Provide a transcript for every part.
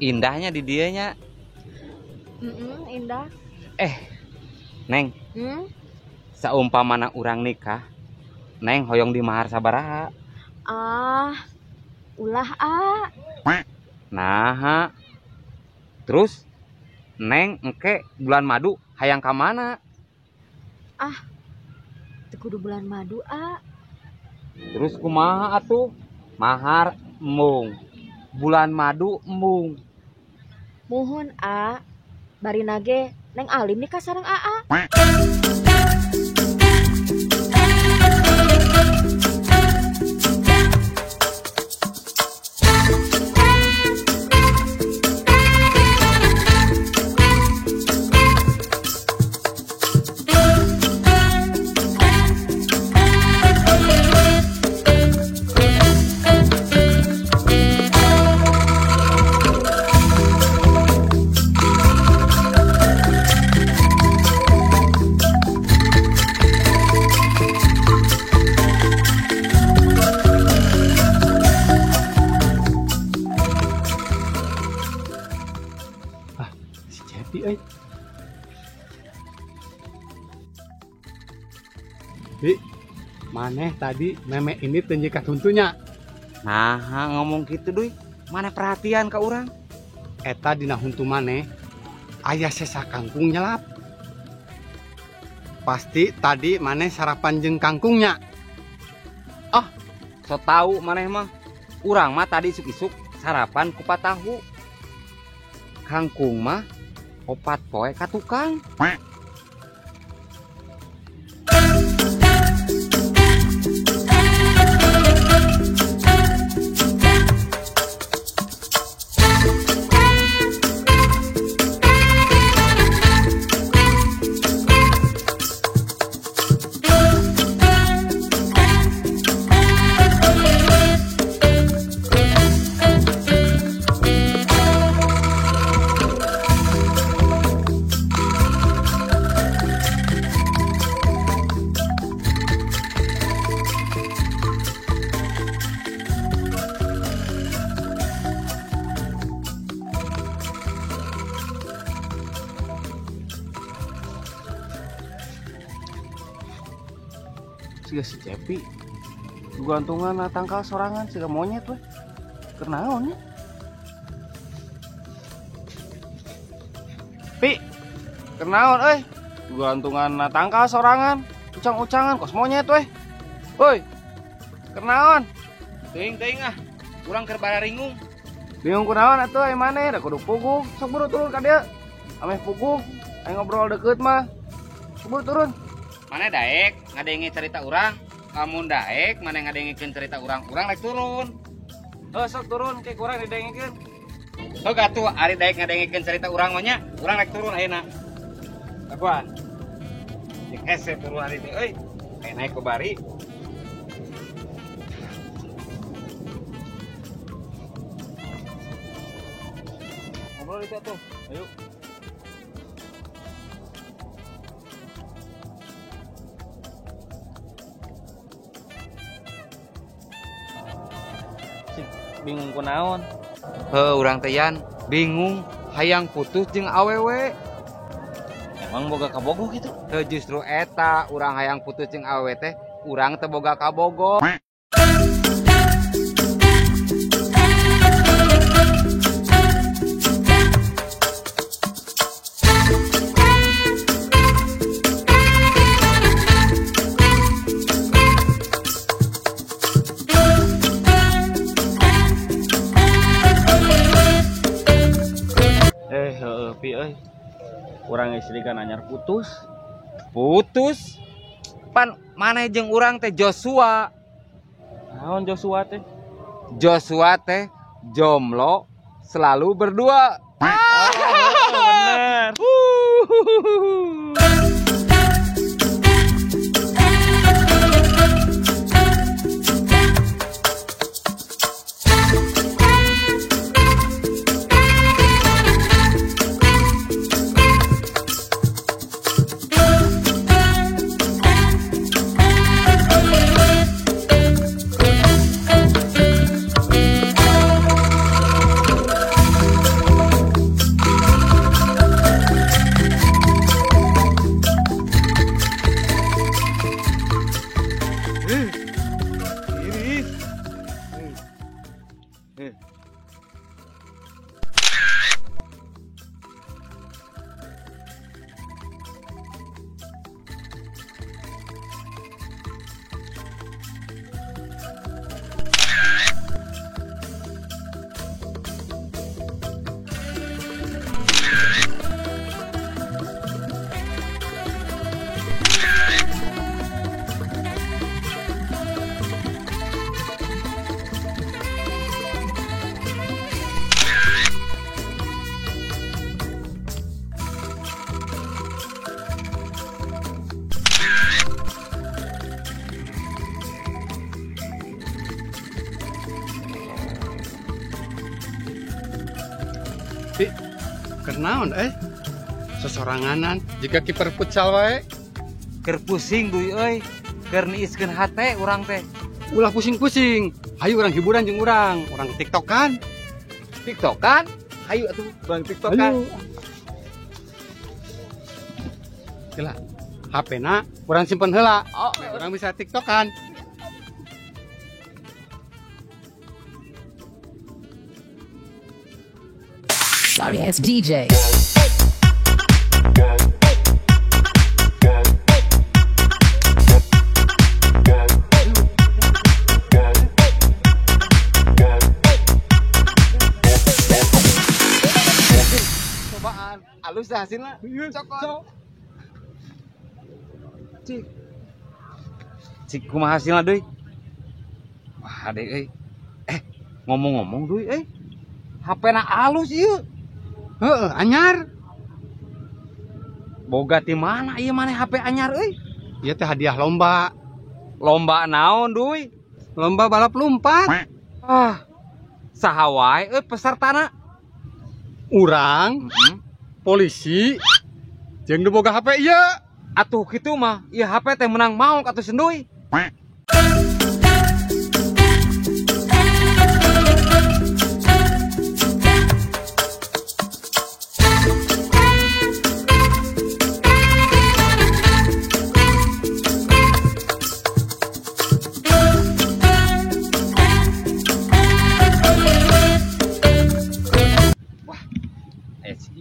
Indahnya di dianya. Indah. Neng. Saumpamana urang nikah, Neng hoyong di mahar sabaraha? Ah, ulah ah. Nah, terus Neng engke bulan madu hayang ka mana? Ah, teu kudu bulan madu ah. Terus kumaha atuh? Mahar embung, bulan madu embung. Muhun ah, bari nage Neng alim nikah sareng aa. Bi, maneh tadi meme ini teu nyikat huntunya. Nah, ngomong gitu duy, mana perhatian ke urang? Eta dina huntu maneh aya sesa kangkung nyelap. Pasti tadi maneh sarapan jeung kangkungnya. Ah, so tau maneh mah. Urang mah tadi isuk-isuk sarapan kupat tahu. Kangkung mah opat poe ka tukang. Siga si Cepi gantungan tangkal sorangan siga monyet weh. Keur naon nya? Pi, keur naon euy? Gantungan tangkal sorangan, ucang-ucangan kos monyet weh. Woi. Keur naon? Teuing-teuing ah, urang keur bararingung. Bingung kunaon atuh aya maneh da kudu puguh. Sok buru turun ka dieu. Ameh puguh, aing ngobrol deukeut mah. Sok buru turun. Mana daek ngadenge cerita urang, lamun daek mana ngadengekeun cerita urang, urang rek turun. Heuh sok turun ke kurang didengekeun. Sok atuh ari daek ngadengekeun cerita urang mah nya, urang rek turun ayeuna. Laguan. Jeung hese turun ari teh euy. Kayak naik ke bari. Ngobrol itu atuh. Ayo. Bingung kunaon? Heuh urang teh yan bingung hayang putus jeung awewe. Emang boga kabogoh gitu? Heuh justru eta urang hayang putus jeung awewe teh urang teu boga kabogoh. Urang istri kan anyar putus. Putus? Pan maneh jeung urang teh Joshua. Naon Joshua teh? Joshua teh jomblo selalu berdua. Oh, bener. Keur naon Sesoranganan jiga kiper futsal wae. Keur pusing duy euy. Keur niiskeun hate urang teh. Ulah pusing-pusing. Hayu urang hiburan jeung urang, urang TikTokan. TikTokan? Hayu atuh urang TikTokan. Heula. HP-na urang simpen heula. Oh, urang bisa TikTokan. Sorry ass DJ. Cobaan, alus dah hasilnya. Cokot. Cik. Cik kumaha hasilna deui? Wah, deui euy. Ngomong-ngomong deui euy. HP-na alus ieu. Heeh, anyar. Boga ti mana ieu maneh HP anyar euy? Ieu teh hadiah lomba. Lomba naon deui? Lomba balap lompat. Ah. Saha wae euy pesertana? Urang, polisi, jeung nu boga HP ieu. Atuh kitu mah, ieu HP teh menang maok atuh senduy. Wah,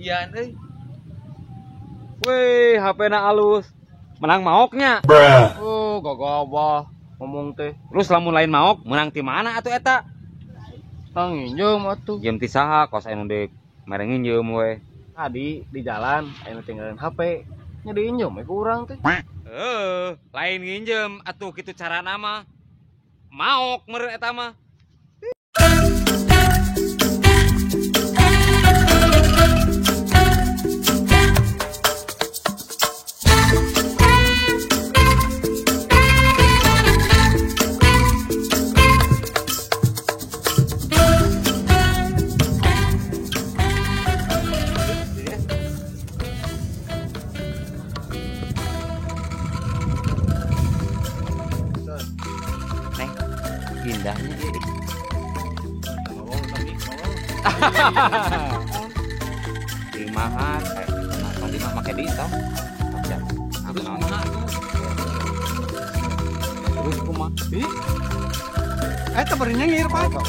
Ian euy. Weh, HP-na alus. Menang maoknya. Oh, gagabah ngomong teh. Terus lamun lain maok, menang ti mana atuh eta? Tang nginjem atuh. Jem ti saha kos anu deuk mere nginjem we. Tadi di jalan anu tinggalin HP. Nya diinjem we ku urang teh. Heuh, lain nginjem atuh kitu carana mah. Maok meureun eta mah. Neng, indahnya ini. Limahan, tong lima make di tong. Terus kumaha tuh? Terus kumaha? Ih. Eta bari nyengir, Pak.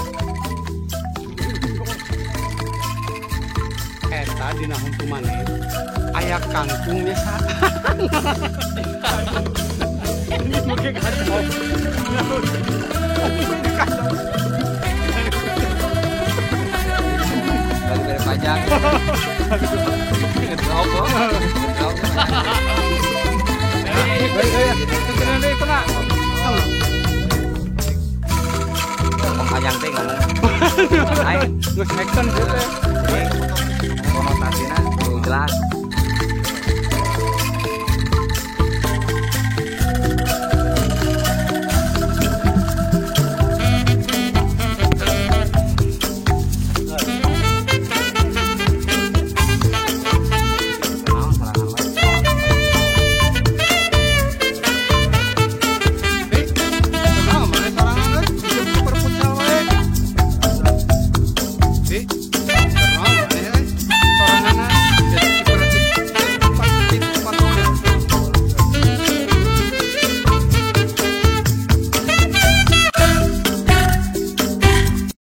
Eta dina huntu maneh aya kangkung nya sa. Ini make kacau. Bagi bayar pajak. Ngedraw kok. Ngedraw. Ngomong panjang teh ngomong. Aing Geus action teh. Konotasinya kudu jelas.